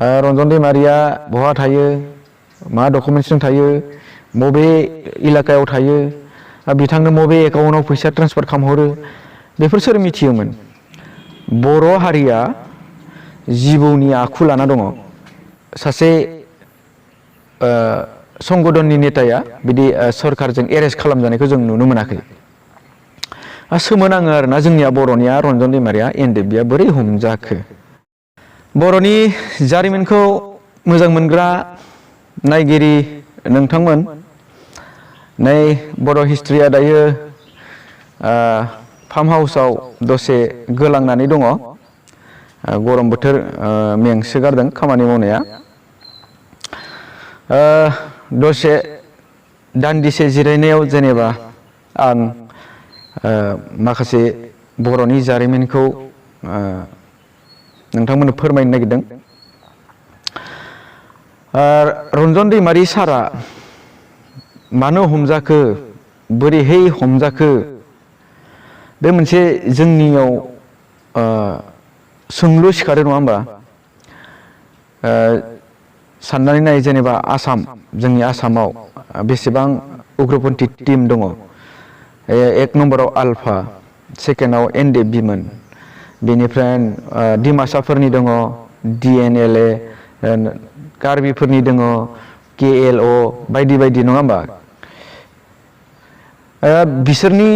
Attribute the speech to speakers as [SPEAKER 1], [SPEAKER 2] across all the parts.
[SPEAKER 1] रन्जन दैमारिया बहा थायो, मा डकुमेन्ट्सजों थायो, बबे इलाकायाव थायो, बिथांनो बबे एकाउन्टआव फैसा ट्रेन्सफार खालामहरो, बेफोर सोर मिथियोमोन? बर' हारिया जिबौनि आखु लाना दङ। सासे संगठननि नेताया बिदि सरकारजों एरेस्ट खालामजानायखौ जों नुनो मोनाखै। सोमोनाङो आरोना जोंनिया बर'निया रन्जन दैमारिया एनडिएफबिआ बोरै हमजाखो। बर'नि जारिमिनखौ मोजां मोनग्रा नायगिरि नोंथांमोन, नै बर' हिस्ट्रिया दायो फार्म हाउसाव दसे गोलांनानै दङ। गरम बोथोर मेंसोगारदों खामानि मावनाया। दसे दान्दिसे जिरायनायाव जेनेबा आं माखासे बर'नि जारिमिनखौ नोंथांमोननो फोरमायनो नागिरदों। रन्जन दैमारि सारा मानो हमजाखो, बोरैहाय हमजाखो, बे मोनसे जोंनियाव सोंलु सिखारो नङा होमबा? साननानै नाय जेनेबा आसाम, जोंनि आसामाव बेसेबां उग्रपन्थी टीम दङ। एक नम्बराव आल्फा, सेकेन्डआव एनडिएफबिमोन, बेनिफ्राय डिमासाफोरनि दङ डिएनएलए, कार्बिफोरनि दङ केएलअ बायदि बायदि नङा होमबा? बिसोरनि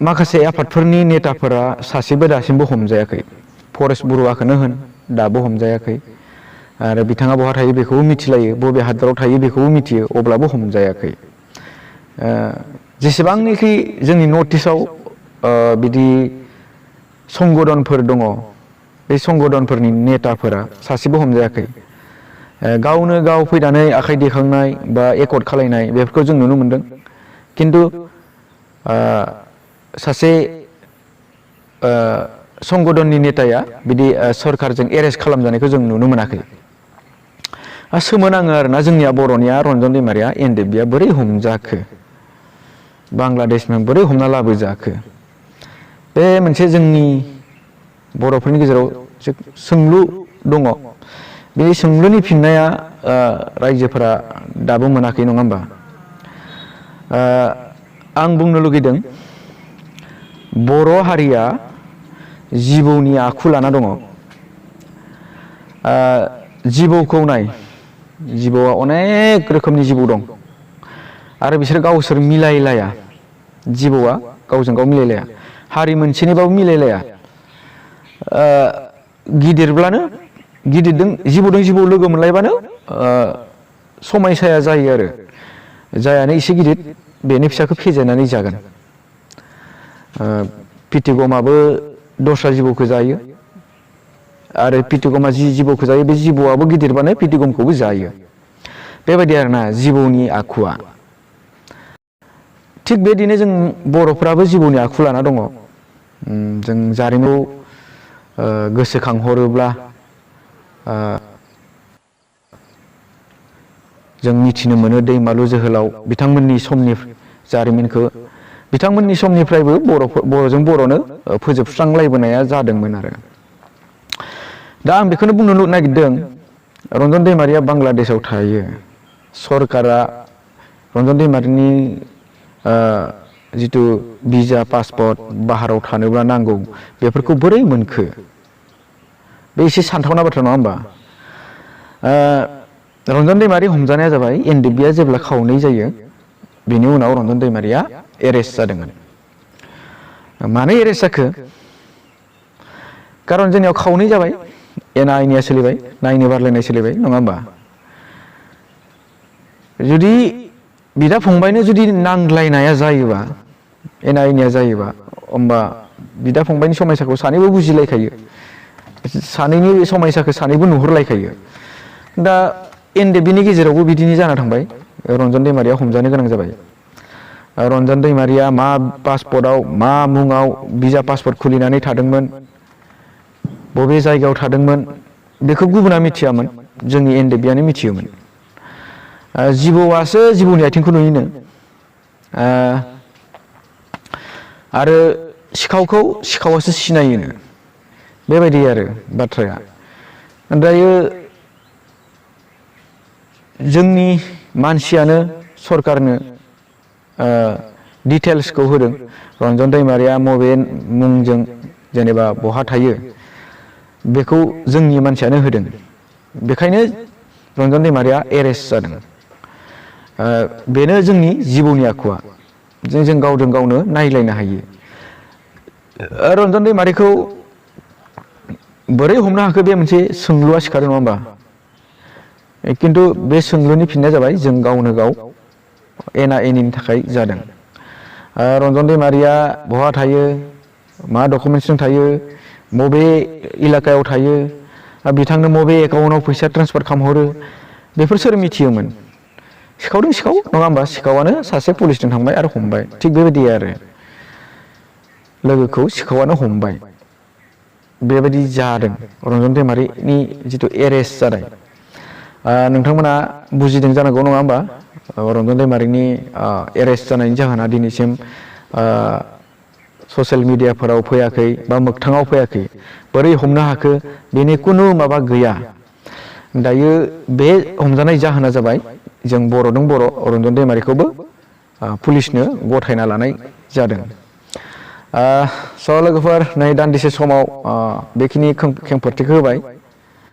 [SPEAKER 1] माखासे आफादफोरनि नेताफोरा सासेबो दासिमबो हमजायाखै। फरेस्ट बरुवाखौनो होन, दाबो हमजायाखै। आरो बिथाङा बहा थायो बेखौबो मिथिलायो, बबे हादराव थायो बेखौबो मिथियो, अब्लाबो हमजायाखै। जेसेबांनिखि जोंनि नर्थ इस्टआव बिदि संगठनफोर दङ, बे संगठनफोरनि नेताफोरा सासेबो हमजायाखै। गावनो गाव फैनानै आखाइ दैखांनाय बा एकर्ड खालायनाय बेफोरखौ जों नुनो मोनदों। खिन्थु सासे संगठननि नेताया बिदि सरकारजों एरेस्ट खालामजानायखौ जों नुनो मोनाखै। सोमोनाङो आरोना जोंनिया बर'निया रन्जन दैमारिया एनडिएफबिआ बोरै हमजाखो, बांलादेशनिफ्राय बोरै हमना लाबोजाखो। बे मोनसे जोंनि बर'फोरनि गेजेराव सोंलु दङ। बे सोंलुनि फिननाया रायजोफोरा दाबो मोनाखै नङा होमबा? आं बुंनो लुगैदों, बर' हारिया जिबौनि आखु लाना दङ। जिबौखौ नाय, जिबौआ अनेक रोखोमनि जिबौ दं आरो बिसोर गावसोर मिलायलाया। जिबौआ गावजों गाव मिलायलाया, हारि मोनसेनिबाबो मिलायलाया। गिदिरब्लानो गिदिरजों जिबौजों जिबौ लोगो मोनलायबानो समायसाया जायो आरो। जायानो एसे गिदिर बेनि फिसाखौ फेजेननानै जागोन। फिथिगमाबो दस्रा जिबौखौ जायो, आरो फिथिगमा जि जिबौखौ जायो बे जिबौआबो गिदिरबानो फिथिगमखौबो जायो। बेबायदि आरोना जिबौनि आखुआ। थिग बेदिनो जों बर'फ्राबो जिबौनि आखु लाना दङ। जों जारिमिनखौ गोसोखांहरोब्ला जों मिथिनो मोनो दैमालु जोहोलाव बिथांमोननि समनि जारिमिनखौ। बिथांमोननि समनिफ्रायबो बर'जों बर'नो फोजोबस्रांलायबोनाया जादोंमोन आरो। दा आं बेखौनो बुंनो नागिरदों, रन्जन दैमारिया बांलादेशआव थायो। सरकारा रन्जन दैमारिनि जिथु भिजा पासपर्ट बाहाराव थानोब्ला नांगौ, बेफोरखौ बोरै मोनखो? बे एसे सानथावना बाथ्रा नङा होमबा? रन्जन दैमारि हमजानाया जाबाय एनडिएफबिआ जेब्ला खावनै जायो, बेनि उनाव रन्जन दैमारिया एरेस्ट जादोंमोन। मानो एरेस्ट जाखो? खारन जोंनियाव खावनै जाबाय, एना एनिया सोलिबाय, नायनो बारलायनाय सोलिबाय नङा होमबा? जुदि बिदा फंबायनो जुदि नांज्लायनाया जायोबा, एना एनिया जायोबा, होमबा बिदा फंबायनि समायसाखौ सानैबो बुजिलायखायो, सानैनि समायसाखौ सानैबो नुहुरलायखायो। दा एनडिएफबिनि गेजेरावबो बिदिनो जाना थांबाय। रन्जन दैमारिया हमजानो गोनां जाबाय। रन्जन दैमारिया मा पासपर्टआव, मा मुङाव भिजा पासपर्ट खुलिनानै थादोंमोन, बबे जायगायाव थादोंमोन, बेखौ गुबुना मिथियामोन, जोंनि एनडिएफबिआनो मिथियोमोन। जिबौआसो जिबौनि आथिंखौ नुयोनो, आरो सिखावखौ सिखावासो सिनायोनो। बेबायदि आरो बाथ्राया। दायो जोंनि मानसियानो सरकारनो डिटेल्सखौ होदों रन्जन दैमारिया मबे मुंजों जेनेबा बहा थायो बेखौ जोंनि मानसियानो होदों बेखायनो रन्जन दैमारिया एरेस्ट जादों बेनो जोंनि जिबौनि आखुआ जों गावजों गावनो नायलायनो हायो रन्जन दैमारिखौ बोरै हमनो हाखो बे मोनसे सोंलुआ सिखारो नङा होमबा खिन्थु बे सोंलुनि फिननाया जाबाय जों गावनो गाव एना एनिनि थाखाय जादों रन्जन दैमारिया बहा थायो मा डकुमेन्टसजों थायो मबे इलाकायाव थायो बिथांनो मबे एकाउन्टाव फैसा ट्रेन्सफार खालामहरो बेफोर सोर मिथियोमोन सिखावदों सिखाव नङा होमबा सिखावानो सासे पुलिसजों थांबाय आरो हमबाय थिग बेबायदि आरो लोगोखौ सिखावानो हमबाय बेबायदि जादों रन्जन दैमारिनि जिथु एरेस्ट जानाय नोंथांमोना बुजिदों जानांगौ नङा होमबा रन्जन दैमारिनि एरेस्ट जानायनि जाहोना दिनैसिम ससियेल मिडियाफोराव फैयाखै बा मोगथाङाव फैयाखै बोरै हमनो हाखो बेनि खुनु माबा गैया दायो बे हमजानाय जाहोना जाबाय जों बर'जों बर' रन्जन दैमारिखौबो पुलिसनो गथायना लानाय जादों स' लोगोफोर नै दान्दिसे समाव बेखिनि खेंफोरथिखौ होबाय